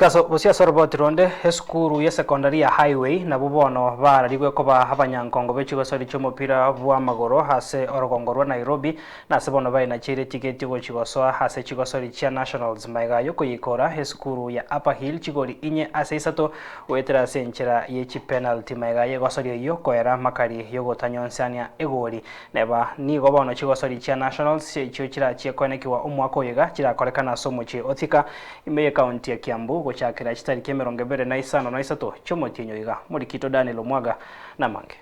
Bosio ase oroboti ronde, esukuru y'esekondari ya Highway nabwo bono bararigwe koba abanyankongo be chigosori chi'omopira bw'amagoro ase orogongo rwa Nairobi, na ase bono baenacheire etigeti gochia gosoa ase chigosori chia Nationals magega y'okoyeikora esukuru ya Upper Hill chigori inye ase isato goetera ase enchera ye chipenalty magega y'egosori eyio koera makari y'ogotanyonsania egori. Neba nigo bono chigosori chia Nationals echio chirachie koenekigwa omwaka oyo iga chirakorekane ase omochie o Thika ime y'ekaunti ya Kiambu gochakera chitariki 23 chi'omotienyi oyo iga. Morikito Daniel Omwaga namange.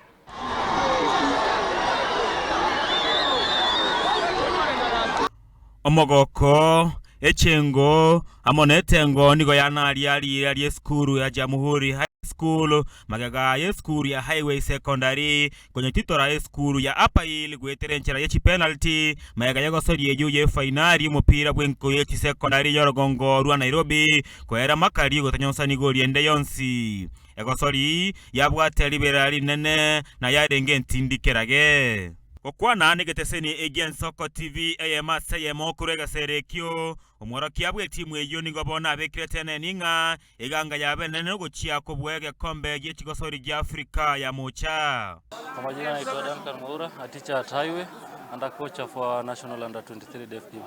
Omogoko, echengo, amo netengo nigo yanaria riira ri'esukuru ya Jamhuri High School, magega y'esukuru ya Highway Secondary, konyetitora esukuru ya Upper Hill goetera enchera ye chipenalty, magega y'egosoria eyio y'efainari y'omopira bw'enko ye chisekondari y'orogongo rwa Nairobi, koera makari gotanyonsani gori ende yonsi. Egosori yabwate ribera rinene na yarenge entindi kerage. Gokwana negeteseni egi'Ensoko TV eyemo ase eyemo korwa egesero ekio, omworokia bw'etimu eyio nigo bono abekire teneni ng'a eganga yabo enene nogochia kobua egekombe gie chigosori gia Afrika ya Mocha. Kwa majina naitwa Duncan Mwaura, a teacher at Highway and a coach of our national under 23 deaf team.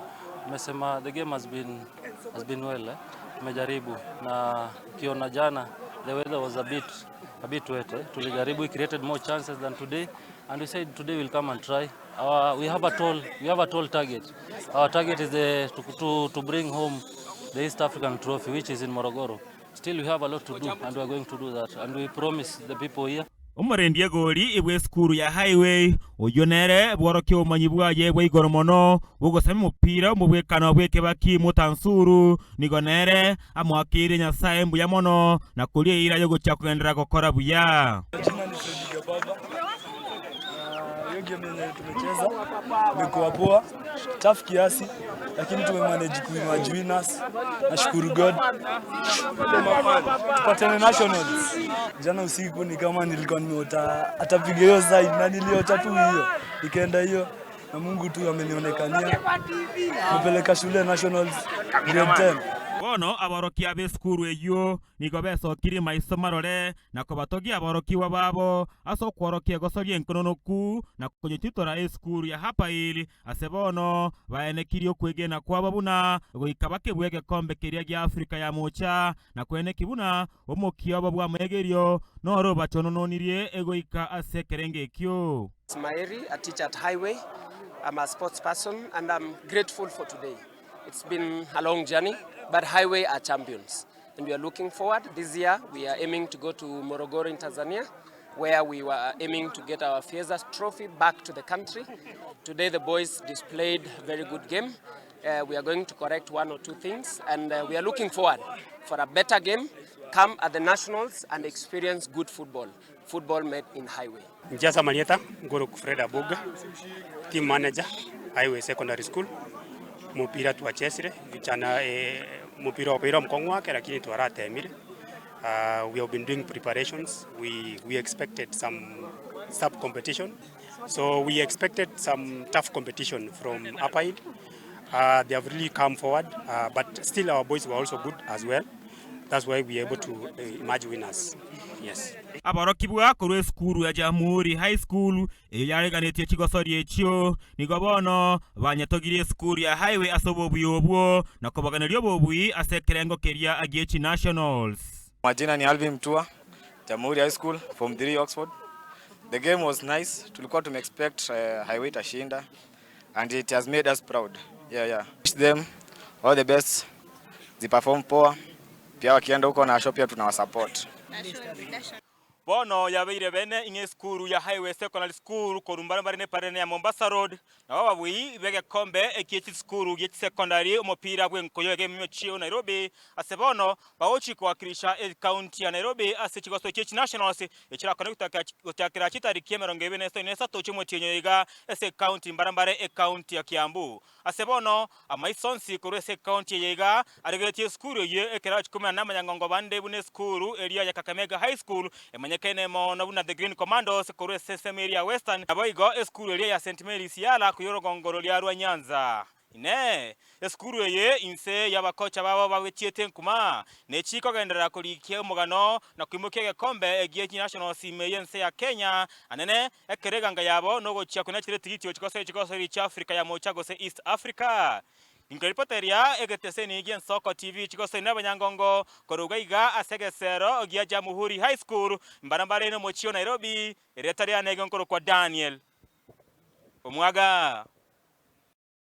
Tumesema the game has been, has been well eh? Tumejaribu na ukiona jana the weather was a bit, a bit wet eh? Tulijaribu, we created more chances than today and we said today we'll come and try. Our, we have a tall, we have a tall target. Our target is the, to, to, to bring home the East African Trophy which is in Morogoro. Still we have a lot to do and we are going to do that and we promise the people here. Omorendi egori bw'esukuru ya Highway, oyio nere bworokia obomanyi bwaye bwa igoro mono bw'ogosama omopira omobwekano bw'ekebaki Mutansuru, nigo nere amoakeire Nyasae mbuya mono na koria eira y'ogochia kogenderera gokora buya. Jina ni Freddy Gababa. Na hiyo game yenye tumecheza imekuwa poa, tough kiasi, lakini tumemanage kuemerge winners. Nashukuru God. Tupatane nationals. Jana usiku ni kama nilikuwa nimeota atapiga hiyo side na niliota tu hiyo, nikaenda hiyo na Mungu tu amenionekania, nimepeleka shule nationals grade 10. Bono aborokia b'esukuru eyio nigo besokirie maiso marore na kobatogia aborokigwa babo ase okworokia egosoria enkononoku na konyetitora esukuru ya Upper Hill ase bono baenekirie okwegena kwabo buna goika bakebue egekombe keria gia Africa ya Mocha na kweneki buna omokia obo bw'amoegerio noro obachonononirie egoika ase ekerengo ekio. Maeri, a teacher at Highway. I'm a sports person and I'm grateful for today. It's been a long journey, but Highway are champions. And we are looking forward. This year, we are aiming to go to Morogoro in Tanzania, where we were aiming to get our Fieza trophy back to the country. Today, the boys displayed a very good game. Uh, we are going to correct one or two things, and uh, we are looking forward for a better game. Come at the Nationals and experience good football. Football made in Highway. Inche ase amarieta nkorokwa Fred Abuga, team manager, Highway Secondary School. Omopira twachesire, jana omopira obeire omokong'u ake lakini twaratemire. We have been doing preparations, we, we expected some sub competition, so we expected some tough competition from Upper Hill. They have really come forward, but still our boys were also good as well. That's why we are able to emerge winners. Yes. Aborokigwa korwa esukuru ya Jamhuri High School, eyio yareganetie chigosori echio, nigo bono banyetogirie esukuru ya Highway ase obobui obwo na kobaganeria obobui ase ekerengo keria gie chinationals. Majina ni Alvin Mtua, Jamhuri High School, Form 3 Oxford. The game was nice. Tulikuwa tumeexpect Highway itashinda and it has made us proud. Yeah, yeah. Wish them all the best. Ziperform poa. Pia wakienda huko na show pia tunawasupport. Bono yabeire bene ing'e esukuru ya Highway Secondary School korwa mbare mbare neparene ya Mombasa Road, nabo ababui b'egekombe ekie chisukuru gie chisecondary omopira bw'enkoyo egemiochie o Nairobi ase bono bagochia kowakilisha ecounty ya Nairobi ase chigoso chie chinationals echirakone gochakera chitariki 23 chi'omotienyi oyo iga ase ecounty mbare mbare ecounty ya Kiambu. Ase bono, amaiso onsi korwa ase ekaunti eye iga arigeretie esukuru eyio ekero achia komenya namanyangongo bande buna esukuru eria ya Kakamega High School emanyekaine mono buna The Green Commandos korwa ase ensemo eria ya Western naboigo esukuru eria ya St Mary's Yala koyia orogongo roria rwa Nyanza. Inee! Esukuru eye inse y'abakocha babo bagechiete enkuma, nechi kogenderera korikia omogano na koimokia egekombe gie chinationals ime y'ense ya Kenya, anene ekero eganga yabo nogochia konachera etigiti gochia gosoa chigosori chia Africa ya Mocha gose East Africa? Inkoripoteria egeteseni gi'Ensoko TV chigosori nabanyangongo korwa iga ase egesero gia Jamhuri High School, mbarambare nomochie o Nairobi, erieta riane igo nkorokwa Daniel Omwaga.